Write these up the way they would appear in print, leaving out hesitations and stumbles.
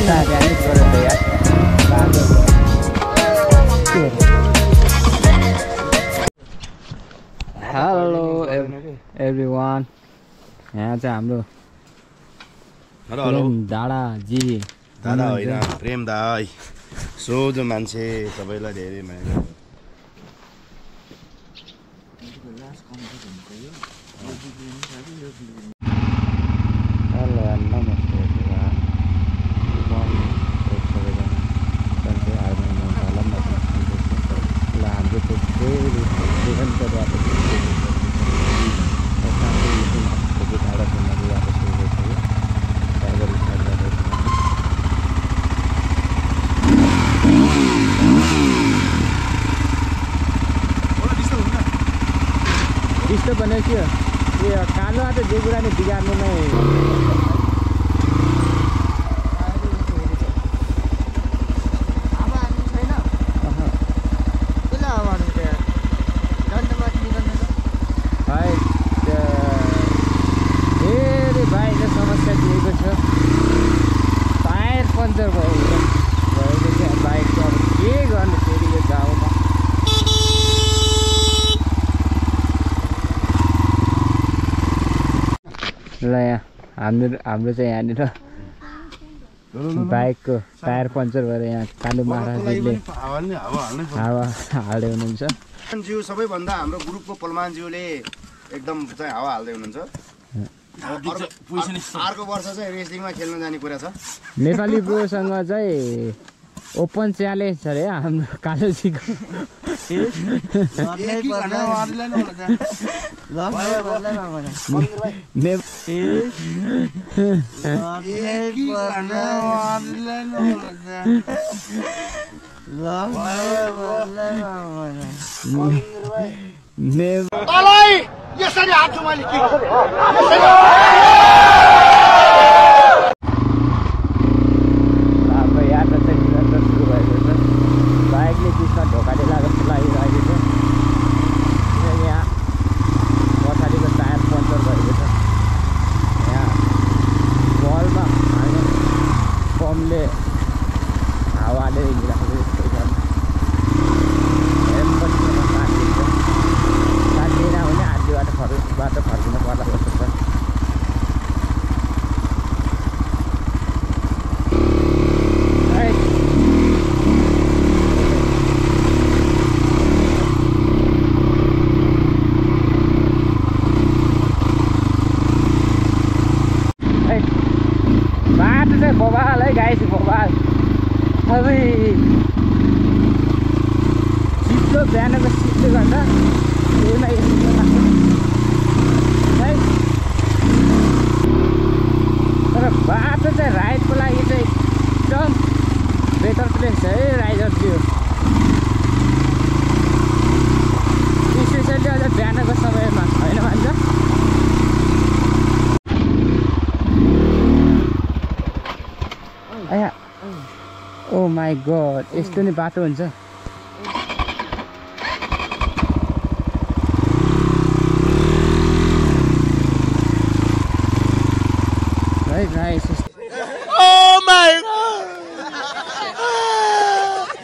Hello everyone, यहाँ चाहिँ हाम्रो दादाजी दादा होइन प्रेम दाई सोझो मान्छे सबैलाई धेरै माया हेलो नमस्ते हाम्रो त्यो फेरि त्यस्तो भनेको यो कालो आज जे कुरा नि बिगार्नु नै ल यहाँ हाम्रो चाहिँ यहाँनिर बाइकको टायर पङ्चर भएर यहाँ कालु महाराजले हावा हाल्दै हुनुहुन्छ। पलमानज्यू सबैभन्दा हाम्रो ग्रुपको पलमानज्यूले एकदम चाहिँ हावा हाल्दै हुनुहुन्छ। अर्को वर्ष चाहिँ रेस्लिङमा खेल्न जाने कुरा छ। नेपाली ब्रोसँग चाहिँ ओपन च्यालेन्ज छ अरे हाम्रो कालोजीको। यसरी हात मैले के बाइकले बिचमा ढोकाले लागेको लागिरहेको छ। यहाँ पछाडिको टायर पङ्चर भएको छ। यहाँ बलमा हाल्ने पम्पले हावाले हिँडिरहेको जस्तो छ। काटिन्छ काटिएन भने आधी बाटो फर्किनु पर्ला जस्तो छ। बाटो चाहिँ बबाल है गाइस, बबाल सबै चिप्लो बिहानको चिप्ले गर्दा त्यहीमा है। तर बाटो चाहिँ राइडको लागि चाहिँ एकदम बेटर प्लेस है राइडरज्यू। स्पेसली अझ बिहानको समयमा होइन भन्छ। ओ माई गड, यस्तो नि बाटो हुन्छ।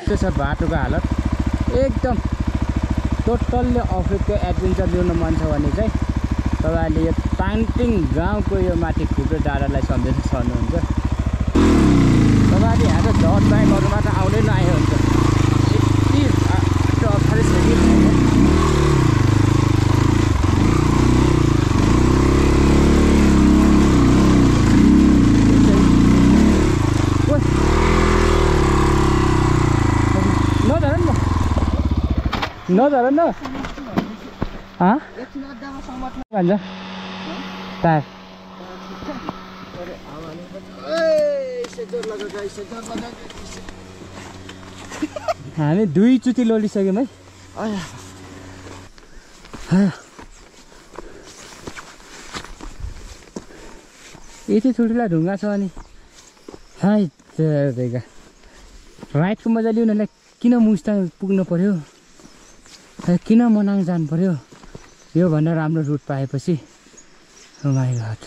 त्यो छ बाटोको हालत एकदम टोटल्ली अफरोडको एडभेन्चर ल्याउनु मन छ भने चाहिँ तपाईँहरूले यो ताङटिङ गाउँको यो माथि खुट्रो डाँडालाई सम्झेर सर्नुहुन्छ। तपाईँले यहाँ त डट बाइकहरूमा त आउँदै नआएको हुन्छ। यति अप्ठ्यारो छ कि नधर न भन्छ टायर हामी दुईचोटि लोडिसक्यौँ है। यति ठुल्ठुला ढुङ्गा छ अनि राइडको मजा लिउनलाई किन मुस्ताङ पुग्नु पर्यो, किन मनाङ जानु पर्यो? यो भन्दा राम्रो रुट पाएपछि oh my god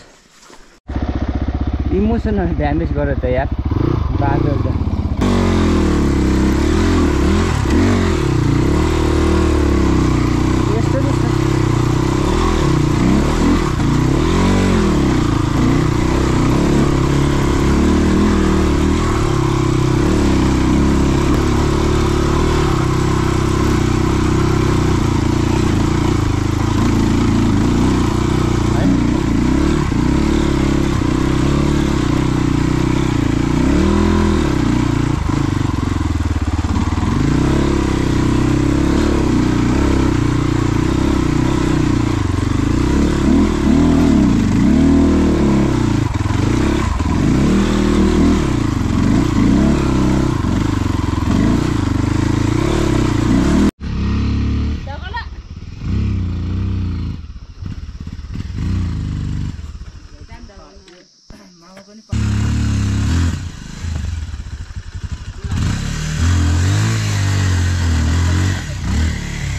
emotional damage गर्यो त यार। बादल छ यस्तो नि छ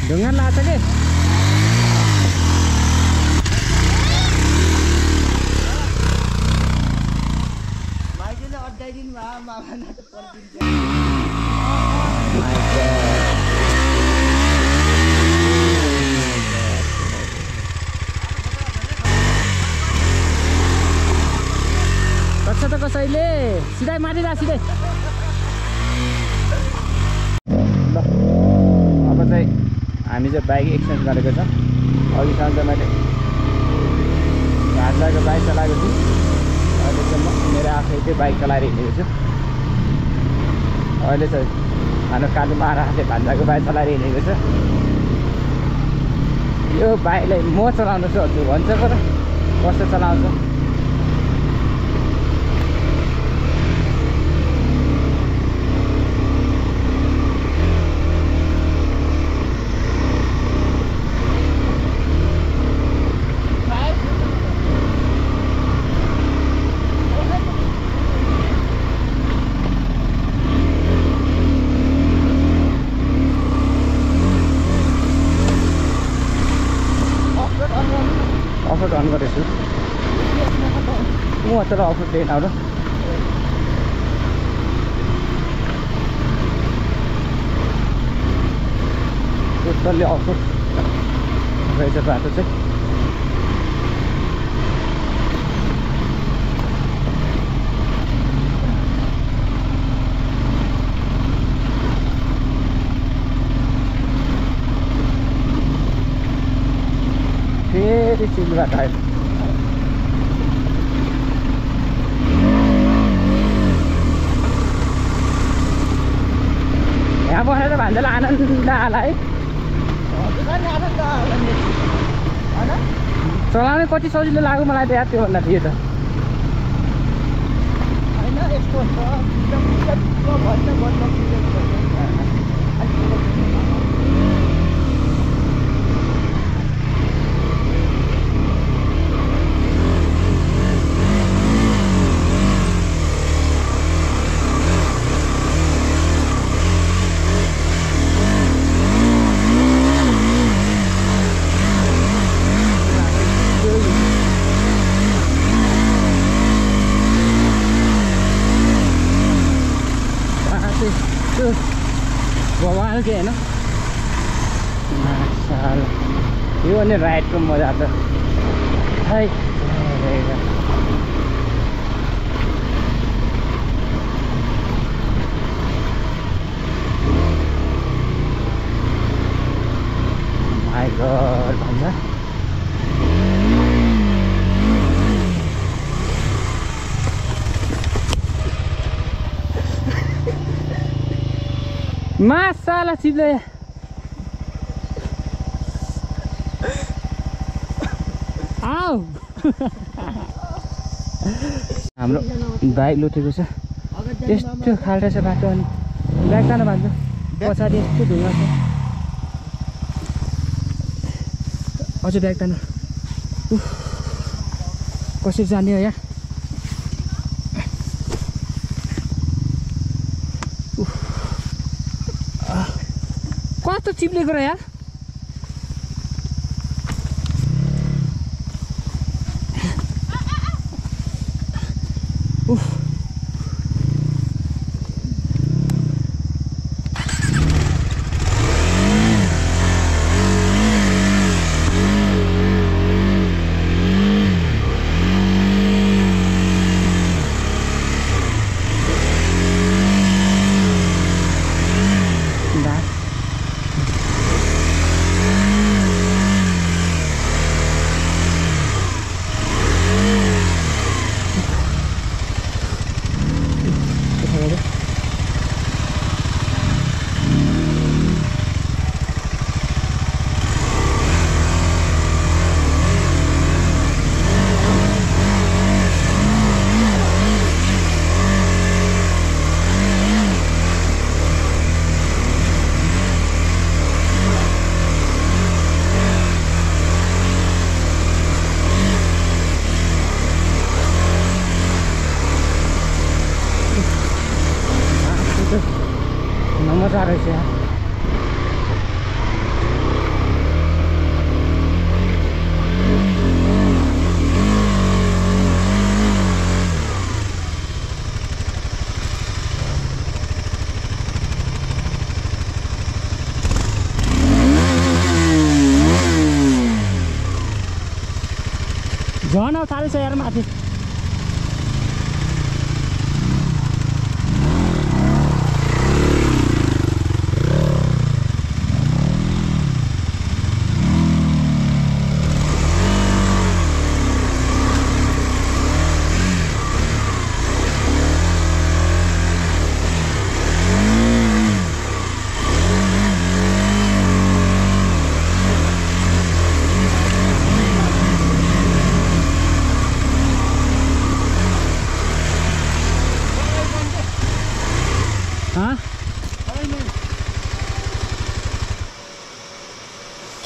ढुङ्गा लाग्छ के माइजले अड्डाइदिनु भयो मामा त पर्दिन्छ कच्छ त कसैले सिधै मारिरा सिधै ल अब चाहिँ हामी चाहिँ बाइक एक्सचेन्ज गरेको छ अघिसम्म चाहिँ मैले भान्जाको बाइक चलाएको छु अहिले चाहिँ म मेरो आफै चाहिँ बाइक चलाएर हिँडेको छु अहिले चाहिँ हाम्रो कालुमा आफै भान्जाको बाइक चलाएर हिँडेको छ यो बाइकलाई म चलाउनु छु हजुर भन्छ तर कस्तो चलाउँछ अफर अन गरेछु म तर अफर दिएन र टोटल्ली अफर रहेछ बाटो चाहिँ फेरि सिलबाट आयो यहाँ बसेर भान्जालाई आनन्द आला है चलाउने कति सजिलो लाग्यो मलाई त याद त्योभन्दा थियो त होइन यस्तो भगवान् के होइन यो अनि राइडको मजा त है माइ गॉड भन्दा मासाला सिधै आऊ हाम्रो बाइक लुटेको छ यस्तो खाल्टा छ बाटो अनि ब्याग तान भन्छ पछाडि यस्तो ढुङ्गा छ अझै ब्याग तान कसरी जाने हो यहाँ कस्तो चिप्लेको र यार मजा रहेछ यार। झन् साह्रै छ यार माथि।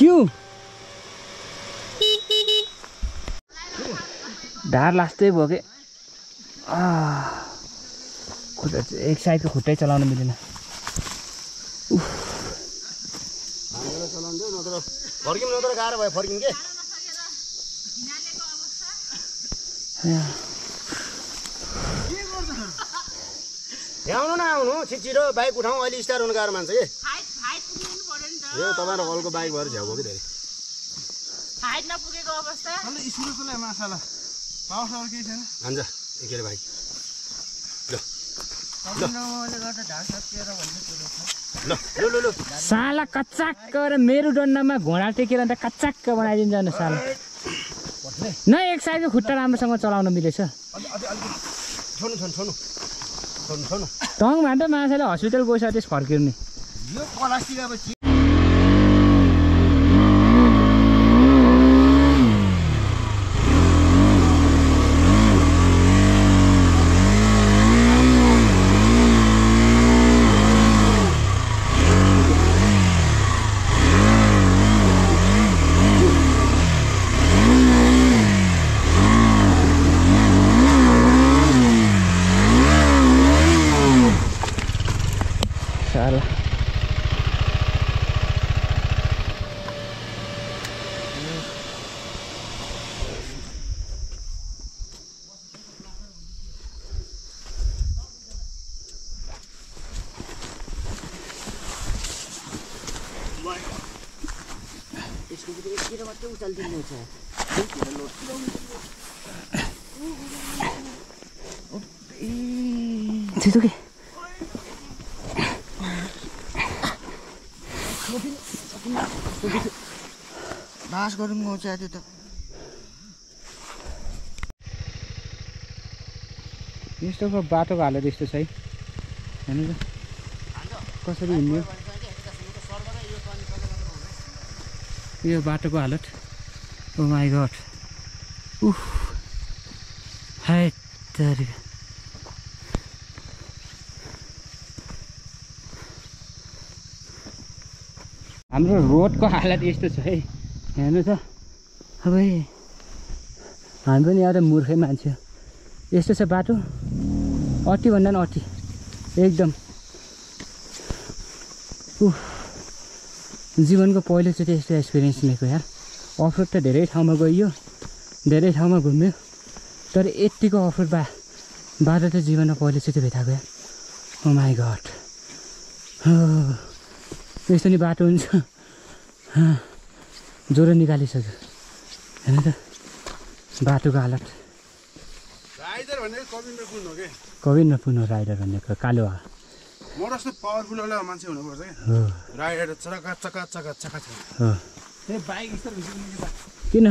क्यों ढाड लास्टै भयो कि खुट्टा एक साइडको खुट्टै चलाउन मिलेन। आउनु न आउनु छिटो बाइक उठाउँ अहिले स्टार्ट हुनु गाह्रो मान्छ कि यो तपाईँ हलको बाइक भएर झ्याउ भयो कि धेरै हाइट नपुगेको अवस्था स्कुलको माछाला पावर केही छैन हान्छ एकेले बाइक ल साला कच्चाक्क र मेरो डन्डामा घोडा टेकेर अन्त कच्चाक्क बनाइदिन्छ नि साला। न एक साइडको खुट्टा राम्रोसँग चलाउन मिलेछ। तङ भान्दा माछाले हस्पिटल गइसक्यो त्यस फर्किने यो प्लास्टिक अब साला छिटो के नाश गरौँ चाहिँ त्यो त यस्तोको बाटोको हालत यस्तो छ है। हेर्नु त कसरी हिँड्यो यो बाटोको हालत। ओ माई गड उफ हाय तरिका हाम्रो रोडको हालत यस्तो छ है। हेर्नु त अब हामी पनि एउटा मूर्खै मान्छे। यस्तो छ बाटो अति भन्दा पनि अति एकदम जीवनको पहिलोचोटि यस्तो एक्सपिरियन्स लिएको यार। अफरोड त धेरै ठाउँमा गइयो धेरै ठाउँमा घुम्यो तर यतिको अफरोड बाटो त जीवनमा पहिलोचोटि भेटाएको यार। ओ माई गड यस्तो नि बाटो हुन्छ ज्वरो निकालिसक्यो। हेर्नु त बाटोको हालत। राइडर भनेको कविन्द्र पुन हो राइडर भनेको कालो हो। म जस्तो पावरफुल वाला मान्छे हुनुपर्छ क्या राइडर चका चका चका चका छ हो बाइक स्टार्ट किन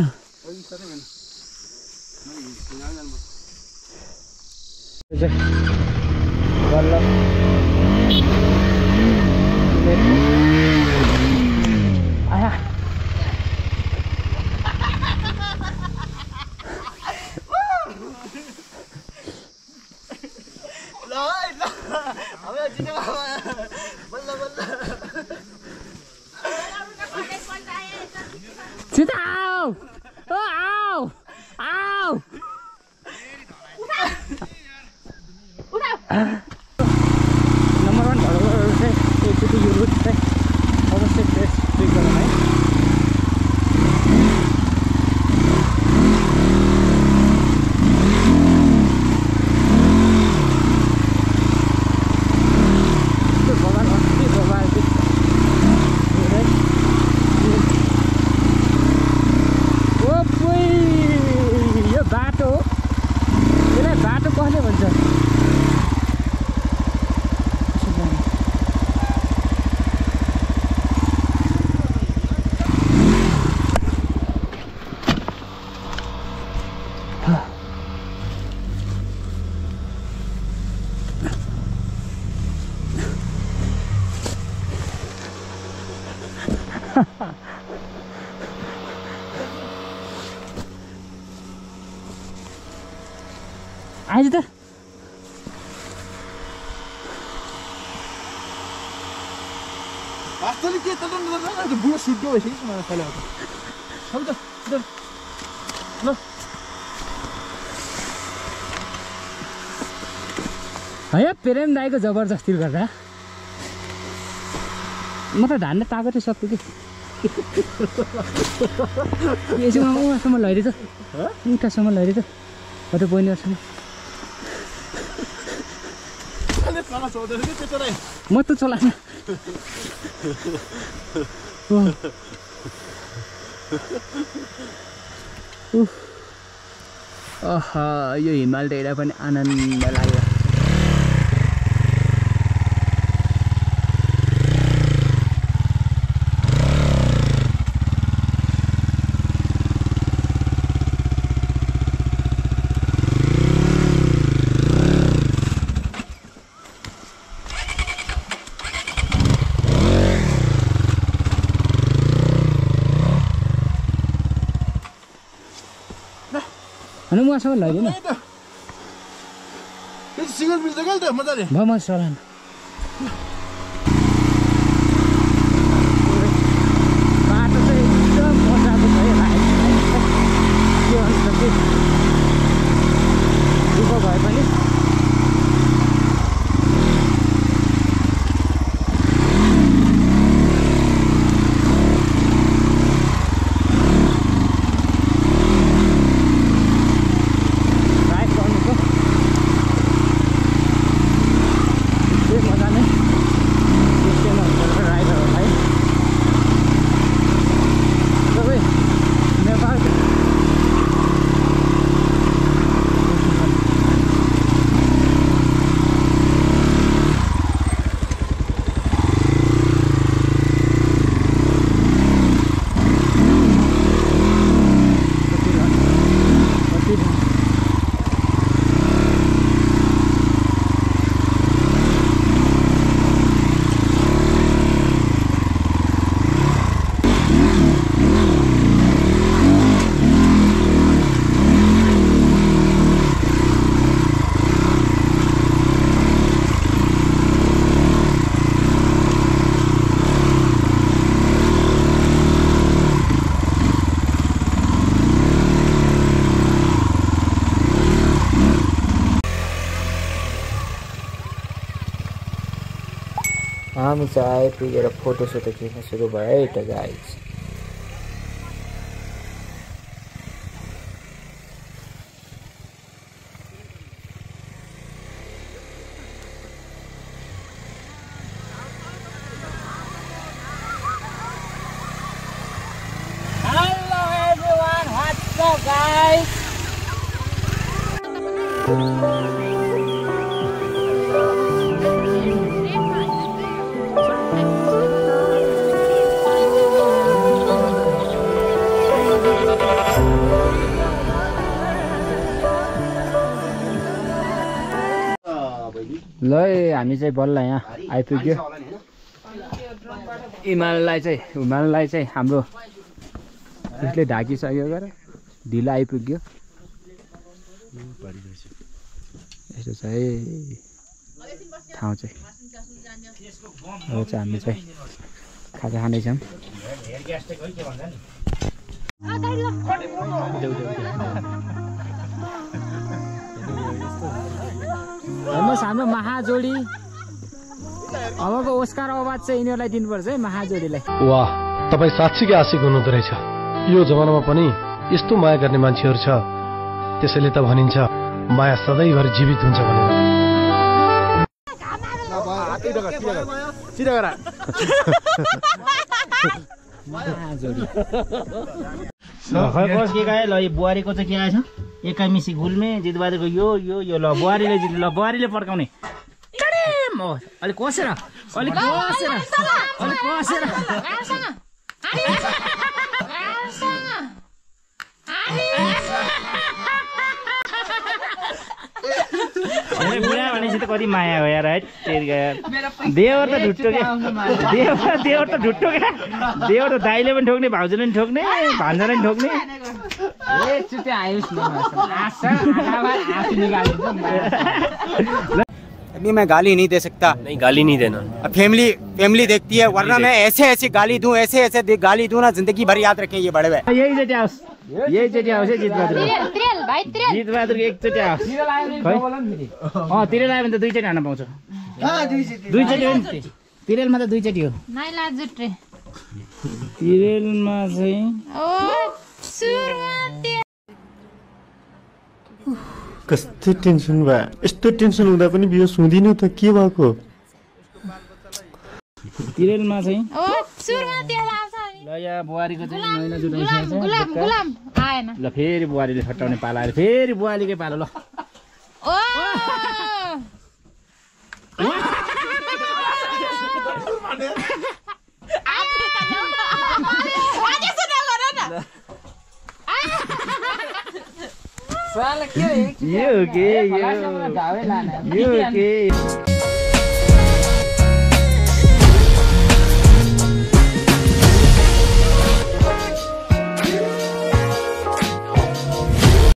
आया छिटो आऊ ओ आऊ आऊ नम्बर 1 एकचोटि यो रुट चाहिँ अवश्य ट्रेक गरौँ है। आइज त वास्तवले के त बुढो सुट्यो भइसक्यो मलाई पहिला ल है प्रेम दाइको जबरजस्ती गर्दा म त धान्ने तागतै सक्छु कि यसमा उहाँसम्म लैरे त उतासम्म लैरे त कतै बहिनीहरूसम्म म त चलाएन यो हिमाल देख्दा पनि आनन्द लाग्यो। अनि उहाँसँग लैदिन सिंगल मिल्छ क्या त मजाले भयो म चलान बाटो चाहिँ एकदम मजाको छ है के भन्छ कि दुःख भए पनि हामी चाहिँ आइपुगेर फोटोसोटो खिच्न सुरु भयो है त guys. Hello everyone, what's up guys? ल हामी चाहिँ बल्ल यहाँ आइपुग्यो। हिमाललाई चाहिँ हाम्रो उसले ढाकिसक्यो गएर ढिलो आइपुग्यो। यस्तो छ है ठाउँ चाहिँ। अब चाहिँ हामी चाहिँ खाजा खाँदैछौँ। हेर्नुहोस् हाम्रो महाजोडी अबको ओस्कार अवार्ड चाहिँ यिनीहरूलाई दिनुपर्छ है महाजोडीलाई। वाह तपाईँ साँच्चीकै आशिक हुनुहुँदो रहेछ। यो जमानामा पनि यस्तो माया गर्ने मान्छेहरू छ, त्यसैले त भनिन्छ माया सधैँभरि जीवित हुन्छ भनेर। के गाए ल यो बुहारीको चाहिँ के आएछ एका मिसी गुल्मे जितबहादुरको यो यो यो ल बुहारीले जित ल बुहारीले पड्काउने अलिक कसेर अलिक कसेर अलिक कसेर बुढा भनेपछि त कति माया हो यार है। देवर त ढुट्टो क्या देवर त ढुट्टो क्या देवर त दाइले पनि ठोक्ने भाउजूले पनि ठोक्ने भान्जाले पनि ठोक्ने। एकचोटि आयुष अभी मैं गाली नहीं दे सकता। नहीं गाली नहीं देना। फैमिली देखती है, वरना मैं ऐसे गाली दूं ऐसे गाली दूं ना जिंदगी भर याद रखें ये बड़े भाई। यही चोटि आओस् है जितबहादुर जितबहादुरको एकचोटि आओस् तिरेल आयो भने त दुईचोटि हान्न पाउँछ। दुईचोटि हो नि तिरेलमा त दुईचोटि हो। तिरेलमा चाहिँ कस्तो टेन्सन भयो। यस्तो टेन्सन हुँदा पनि बिहोस हुँदिन त के भएको? तिरेलमा चाहिँ ल यहाँ बुहारीको चाहिँ महिना जुटाइसकेको छ। ल फेरि बुहारीले छट्टाउने पाला आयो, फेरि बुहारीकै पालो ल। यो के